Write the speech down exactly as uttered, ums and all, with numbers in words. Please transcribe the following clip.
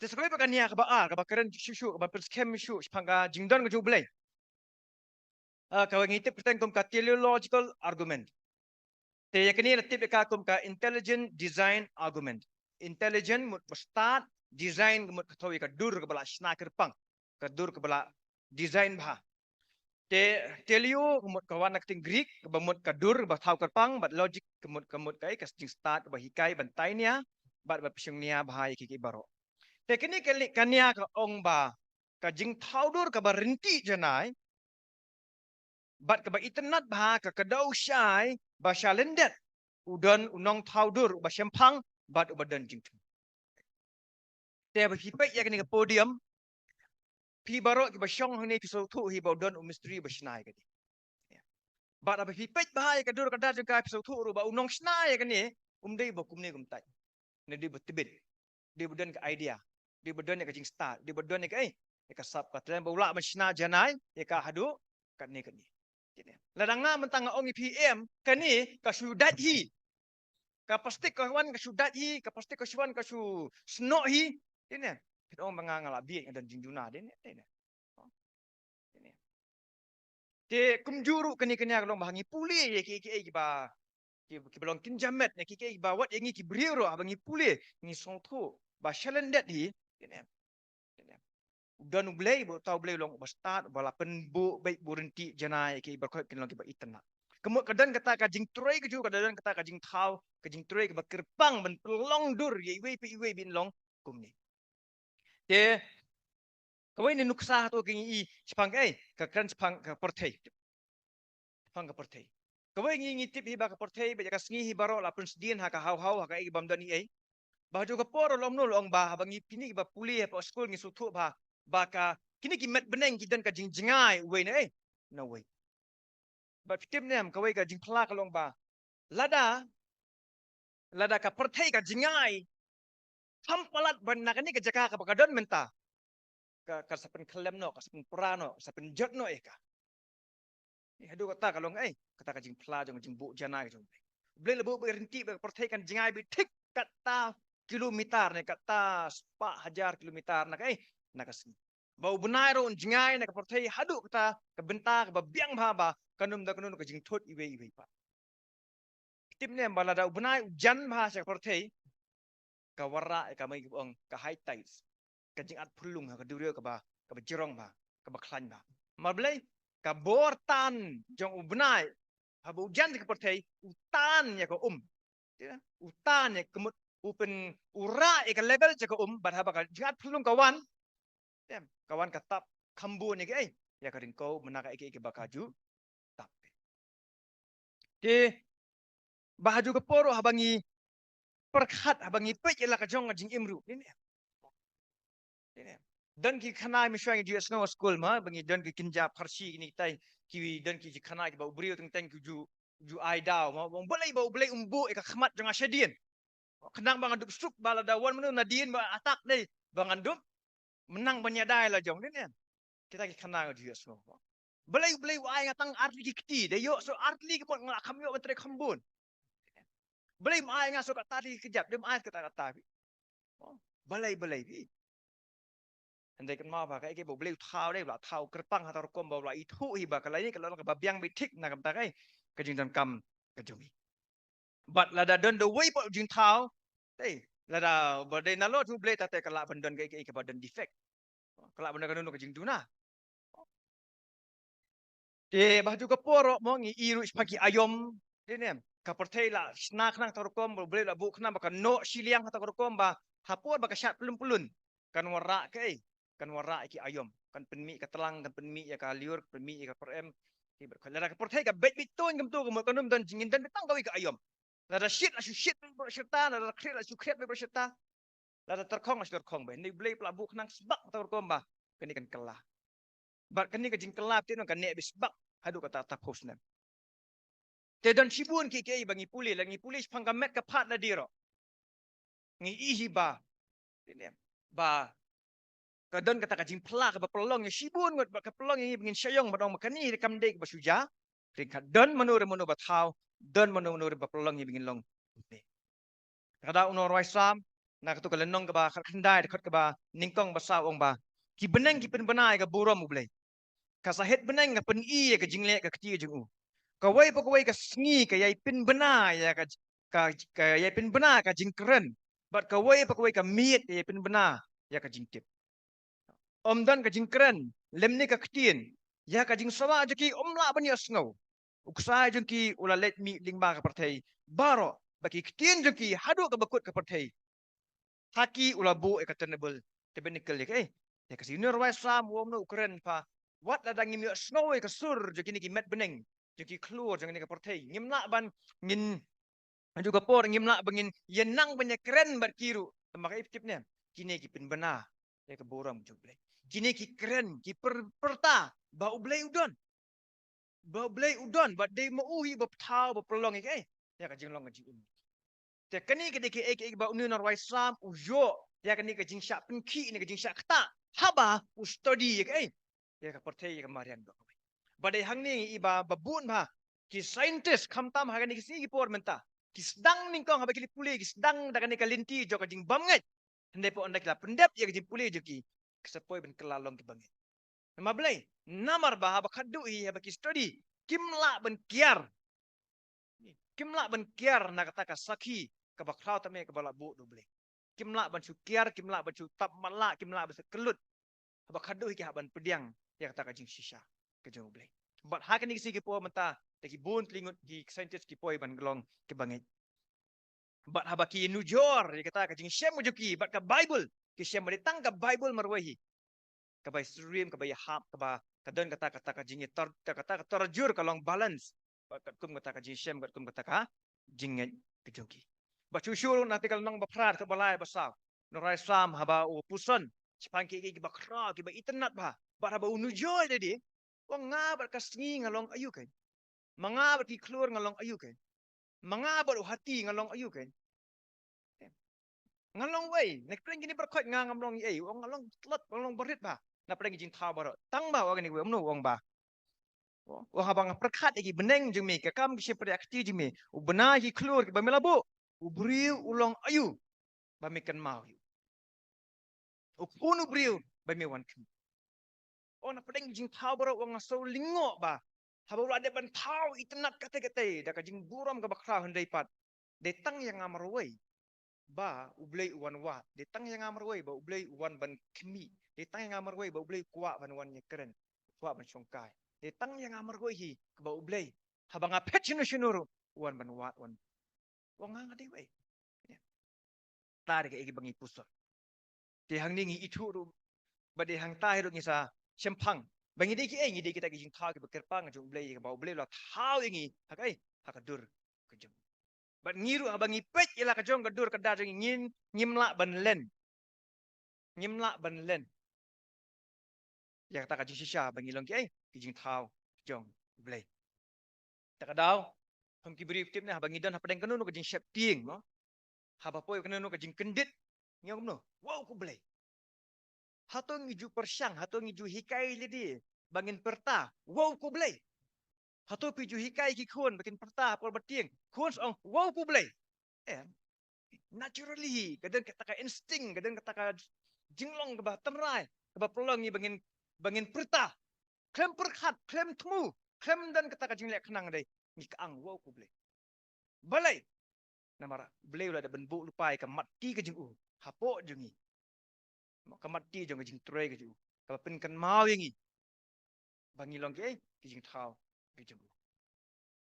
Te sa kawei pat ka nia kaba ar, kaba kren shuh shuh, kaba pynskhem shuh shaphang ka jingdon ka jong U Blei. Ah, kaba ngi tip kyrteng kum ka teleological argument. Te ïa kane la tip ïa ka kum ka intelligent design argument. Intelligent mut ba stad, design ka mut ka thoh ïa ka dur kaba la shna kyrpang, ka dur kaba la design bha. Te teleo ka mut ka wan na ka ktien Greek, kaba mut ka dur ba thaw kyrpang, bad logic ka mut, ka mut ka, ka jingstad kaba hikai ban tai nia bad ba pynshong nia bha ïa kiei kiei baroh. Te kane ka li-, ka nia ka ong ba ka jingthaw dur kaba ryntih janai bad kaba itynnad bha ka kdew shai ba sha lyndet u don u nongthaw dur uba shemphang bad uba don jingthmu. Te haba phi peit ïa kane ka podium, phi baroh kiba shong hangne phi sngewthuh hi ba u don u mistri ba shna ïa kane. Bad haba phi peit bha ïa ka dur ka dar jong ka phi sngewthuh ruh ba u nongshna ïa kane um dei ba kumne kumtai. Ne dei ba tbit. Dei ba don ka idea. Dei ba don ïa ka jingstad. Dei ba don ïa ka, eh, ïa ka sap ka trend ba u lah ban shna janai ïa ka haduh katne katne. Lada nga mynta nga ong ïa phi em, kane ka shu dait hi. Ka plastik ka wan ka shu dait hi, ka plastik ka shu wan ka shu snoh hi. Dei ne? Phi ong ba nga nga la bieit, nga don jingduna, dei ne? Dei ne? Te kumjuh ruh kane kane ka long ba ngi pule ïa ki, ki, kiba, ki, kiba long kynja met, ïa ki, kiba wat ïa ngi ki briew ruh haba ngi pule ngi sngewthuh ba sha lyndet hi. Dei ne? U don U Blei, ba uta U Blei u long uba stad, uba la pynbuh beit ba u ryntih janai ïa ki baroh kin long kiba itynnad. Ka mut ka don kata ka jingtrei ka jong u, ka don kata ka jingthaw, ka jingtrei kaba kyrpang ban pynlong dur ïa iwei pa iwei ba in long kumne. Te kawei na nuksa hato ka ngi i shaphang ka, eh, ka kren shaphang ka pyrthei. Shaphang ka pyrthei. Kawei ngi, ngi tip hi ba ka pyrthei ba ïa ka sngi hi baroh la pynsdien ha ka haw haw, ha kaei bym don ei ei. Ba haduh ka por la ong, la ong ba haba ngi, phi ne kiba pule hapoh skul ngi sngewthuh ba, ba ka, kine ki met bneng ki don ka jingjngai uwei na, eh, na uwei. Ba phi tip ne em, kawei ka jingphla ka long ba lada, lada ka pyrthei ka jngai kham palat ban na kane ka jaka kaba ka don mynta, ka, ka sa pynkhyllem noh, ka sa pynpra noh, ka sa pynjot noh ïa ka. Ni haduh kata ka long, eh, kata ka jingphla jong, jingbuh janai ka jong U Blei. U Blei la buh ba ryntih ba ka pyrthei kan jngai beit thik kata kilometer ne kata spah hajar kilometer na ka, eh, na ka sngi. Ba u bnai ruh un jngai na ka pyrthei haduh kata ka bynta kaba biang bha ba kan ym don kano kano ka jingthut iwei iwei pat. Tip ne em ba lada u bnai u jan bha sha ka pyrthei, ka wanrah ïa ka, ma ngi ong ka high tides, ka jingat phyllung ha ka duriaw kaba, kaba jrong bha, kaba khlaiñ bha. Namar balei? Ka bor tan jong u bnai haba u jan sha ka pyrthei u tan ïa ka um. Ïa, u tan ïa ka mut, u pyn, u rah ïa ka level jong ka um, bad haba ka jingat phyllung ka wan, em, ka wan ka tap kham bun ïa kaei, ïa ka ryngkew, mynta kaei kaei kaba ka ju tap. Te ba haduh ka por ruh haba ngi pyrkhat, haba ngi peit ïa la ka jong ka jingim ruh, ne ne, ne ne, don ki khana, mynshuwa ngi ju ïohsngew ha skul ma ba ngi don ki kynja pharshi kine kitai, ki don ki khana kiba u briew teng teng ki ju, ju ai daw ma, balei ba U Blei um buh ïa ka khmat jong nga shadien. Khnang ba ngan dup suk, ba lada wan mano nadien ba attack dei ba ngan dup mynta ban ïada ïa la jong, ne ne. Kita ki khana ngi ju ïohsngew. Balei, balei U Blei u ai nga tang artylli ki kti, da ïoh shuh artylli ki mut nga la kham ïoh ban trei kham bun. Balei um ai nga shuh kata artylli ki kjat, da um ai kata kata phi. Balei, balei phi. Hynrei kynmaw ba kaei kaei ba U Blei u thaw dei, u la thaw kyrpang ha kata ka rukom ba u la ithuh hi ba ka lai ne ka long kaba biang beit thik na ka bynta kaei, ka jingdonkam ka jong ngi. Bad lada don da uwei pat u jingthaw, dei, lada ba dei nalor U Blei, te te ka lah ban don kaei kaei kaba don defect. Ka lah ban don kano kano ka jingduna. Te ba haduh ka por ruh mo ngi i ruh shaphang ki aïom, dei ne em. Ka pyrthei la shna khnang ha kata ka rukom, ba U Blei u la buh khnang ba ka noh shiliang ha kata ka rukom ba ha por ba ka shad pyllun pyllun, kan wanrah kaei, kan wanrah ïa ki aïom, kan pynmih ka tlang, kan pynmih ïa ka lyiur, kan pynmih ïa ka pyrem. Lada ka pyrthei ka beit beit tuñ kumta ka mut kan ym don jingim, don beit tang kawei ka aïom. Lada shit la shu shit beit baroh shi rta, lada khriat la shu khriat beit baroh shi rta. Lada tyrkhong la shu tyrkhong beit. Hynrei U Blei u la buh khnang sbak ha kata ka rukom ba kane kan kylla. Bad kane ka jingkylla te nang kan neh beit sbak haduh kata ta phew snem. Te don shibun kiei kiei ba ngi pule, lada ngi pule shaphang ka met ka phad lade ruh, ngi i hi ba, ba ka don kata ka jingphla kaba pynlong ïa shibun ngut, ba ka pynlong ïa ngi ba ngin shah ïong ban ong ba kane kam dei kaba shu jia. Ryngkat don mano re mano ba thaw, don mano mano re ba pynlong ïa ngi ba ngin long. Ka da u nongrwai Salm, Na katu ka lynnong kaba khatkhyndai, dkhot kaba nyngkong ba saw, ong ba, ki bneng ki pynbna ïa ka burom U Blei. Ka sahit bneng ka pyni ïa ka jingleh ka kti jong u. Kawei pa kawei ka sngi ka ïai pynbna ïa ka, ka, ka ïai pynbna ka jingkren. Bad kawei pa kawei ka miet ka ïai pynbna ïa ka jingtip. Ym don ka jingkren lymne ka ktien, ïa ka jingsawa jong ki ym lah ban ïohsngew. U ksai jong ki u la leit mih lyngba ka pyrthei baroh, bad ki ktien jong ki haduh kaba kut ka pyrthei. Ha ki u la buh ïa ka temple, tabernacle ïa ka, eh, ïa ka. Une u rwai Salm u ong, u kren ba, wat lada ngim ïohsngew ïa ka sur jong kine ki met bneng, jong ki khlur jong kane ka pyrthei, ngim lah ban, ngin, ha kajuh ka por ngim lah ba ngin ïa nang ban ïa kren bad ki ruh. Namar ka, ïa phi tip ne, kine ki pynbna ïa ka burom jong U Blei. Kine ki kren, ki pyr-, pyrta ba U Blei u don. Ba U Blei u don, bad dei ma u hi ba pynpaw, ba pynlong ïa ka, eh, ïa ka jinglong ka jingim. Te kane ka dei kaei kaei ba une u nongrwai Salm u ïoh ïa kane ka jingshah pynkhih ne ka jingshah ktah haba u study ïa ka, eh, ïa ka pyrthei, ïa ka mariang baroh kawei. Bad dei hangne ngi i ba, ba bun bha ki scientist, khamtam ha kane ka sngi ki por mynta, ki sdang nyngkong haba ki la pule, ki sdang da kane ka lynti jong ka jingbymngeit. Hynrei pat ynda ki la pyndep ïa ka jingpule jong ki, ki sa poi ban kylla long ki bangeit. Namar balei? Namar ba haba khadduh hi haba ki study, kim lah ban kiar. Kim lah ban kiar na kata ka sakhi kaba khraw tam eh kaba la buh da U Blei. Kim lah ban shu kiar, kim lah ban shu tap matlah, kim lah ban shu kyllut. Haba khadduh hi ki hap ban pdiang ïa kata ka jingshisha ka jong U Blei. Bad ha kine ki sngi ki por mynta, te ki bun tylli ngut ki scientist ki poi ban long ki bangeit. Bad haba ki nujor ïa kata ka jingshem ka jong ki bad ka Baibl, ki shem ba dei tang ka Baibl marwei hi kaba ïasyriem, kaba ïahap, kaba ka don kata, kata ka jingïatar, kata ka tarjur ka long balance. Bad katkum kata ka jingshem, katkum kata ka jingngeit ka jong ki. Bad shuh shuh ruh na kata ka lynnong ba phra, dkhot ba lai, ba saw, u nongrwai Salm haba u puson shaphang kiei kiei kiba khraw, kiba itynnad bha, bad haba u nujor ïa lade, u ong, nga bad ka sngi nga long aïu keiñ? Ma nga bad ki khlur nga long aïu keiñ? Ma nga bad u hati nga long aïu keiñ? Nga long uei? Na pdeng kine baroh khoit nga ngam long ei. U ong nga long tlot, nga long barit bha. Na pdeng ki jingthaw baroh. Tang ba u ong kane kawei, kumno u ong ba, u ong haba nga pyrkhat ïa ki bneng jong me, ka kam ka shynrang ka kti jong me, u bna ki khlur kiba me la buh, u briew u long aïu ba me kynmaw ïa u? U khun u briew ba me wan khmih. U ong na pdeng ki jingthaw baroh, u ong nga sngewlyngngoh ba haba u la dep ban thaw itynnad katei katei da ka jingburom kaba khraw, hynrei pat dei tang ïa nga marwei ba U Blei u wan wad, dei tang ïa nga marwei ba U Blei u wan ban khmih, dei tang ïa nga marwei ba U Blei u kwah ban wan ïakren, u kwah ban shongkai. Dei tang ïa nga marwei hi kaba U Blei, haba nga phet shano shano ruh, u wan ban wad, wan. U ong nga, nga dei uei? Kata dei kaei kaba ngi puson. Te hangne ngi ithuh ruh ba dei hangta hi ruh ngi sa shemphang ba ngi dei kiei, ngi dei kita ki jingthaw kiba kyrpang jong U Blei, kaba U Blei u la thaw ïa ngi ha kaei? Ha ka dur ka jong u. Bad ngi ruh haba ngi peit ïa la ka jong ka dur ka dar jong ngi, ngin, ngim lah ban len. Ngim lah ban len ïa kata ka jingshisha ba ngi long kiei? Ki jingthaw jong U Blei. Te ka daw, kum ki briew, tip ne, haba ngi don hapdeng kano kano ka jingsheptieng, mo, haba poi kano kano ka jingkyndit, ngi ong kumno? Wow ko Blei. Hato ngi ju pyrshang, hato ngi ju hikai lade ba ngin pyrta wow ko Blei? Hato phi ju hikai ki khun ba kin pyrta ha por ba tieng, khun sa ong wow ko Blei? Em. Naturally, ka don kata ka instinct, ka don kata ka jinglong kaba tynrai kaba pynlong ngi ba ngin, ba ngin pyrta. Khlem pyrkhat, khlem thmu, khlem don kata ka jingleh khnang, dei ngi kyang wow ko Blei. Balei? Namar U Blei u la dep ban buh lypa ïa ka mat kti ka jong u hapoh jong ngi. Ka mat kti jong ka jingtrei ka jong u, kaba pynkynmaw ïa ngi ba ngi long kiei? Ki jingthaw ka jong u.